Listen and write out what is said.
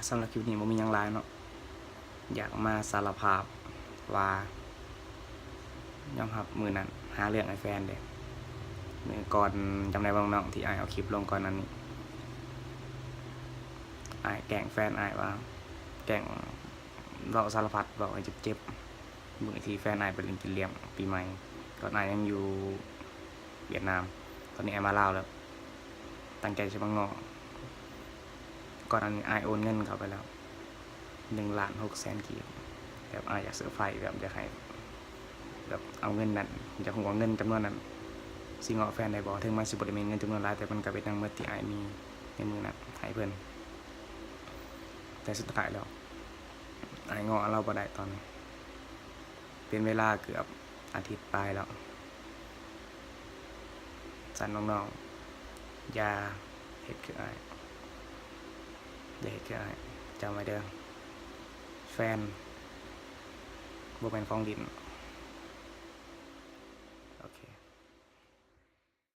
ສຳລັບຄລິບນີ້ບໍ່ມີຫຍັງຫຼາຍເນາະ ຢາກມາສາລະພາບວ່າ ຍອມຮັບມື້ນັ້ນຫາເລື່ອງໃຫ້ແຟນເດ້. ມື້ກ່ອນ ຈຳໄດ້ບໍ່ນ້ອງ ທີ່ອ້າຍເອົາຄລິບລົງກ່ອນໜ້ານີ້ ອ້າຍແກ້ງແຟນອ້າຍວ່າ ແກ້ງເວົ້າສາລະພັດ ເວົ້າໃຫ້ເຈັບໆ. ມື້ທີ່ແຟນອ້າຍໄປຫຼິ້ນກິນລ້ຽງປີໃໝ່ ຕອນອ້າຍຍັງຢູ່ຫວຽດນາມ, ຕອນນີ້ອ້າຍມາລາວແລ້ວ ຕັ້ງໃຈຊິມາງໍ້. ກ່ອນໜ້ານີ້ອ້າຍໂອນເງິນເຂົ້າໄປແລ້ວ ໜຶ່ງລ້ານຫົກແສນກີບ, ແບບອ້າຍຢາກເຊີໄພຣ ແບບຢາກໃຫ້ ແບບເອົາເງິນນັ້ນ ຢາກຮູ້ວ່າເງິນຈຳນວນນັ້ນຊິງໍ້ແຟນໄດ້ບໍ່? ເຖິງມັນຊິບໍ່ໄດ້ແມ່ນເງິນຈຳນວນຫຼາຍ ແຕ່ມັນກໍເປັນທັງໝົດທີ່ອ້າຍມີໃນມື້ນັ້ນໃຫ້ເພິ່ນ. ແຕ່ສຸດທ້າຍແລ້ວ ອ້າຍງໍ້ລາວບໍ່ໄດ້ຕອນນັ້ນ ເປັນເວລາເກືອບອາທິດປາຍແລ້ວ. ຊັ້ນນ້ອງໆ ຢ່າເຮັດຄືອ້າຍ, ຢ່າເຮັດຄືອ້າຍ, ຈຳໄວ້ເດີ້. ແຟນບໍ່ແມ່ນຂອງຫຼິ້ນ,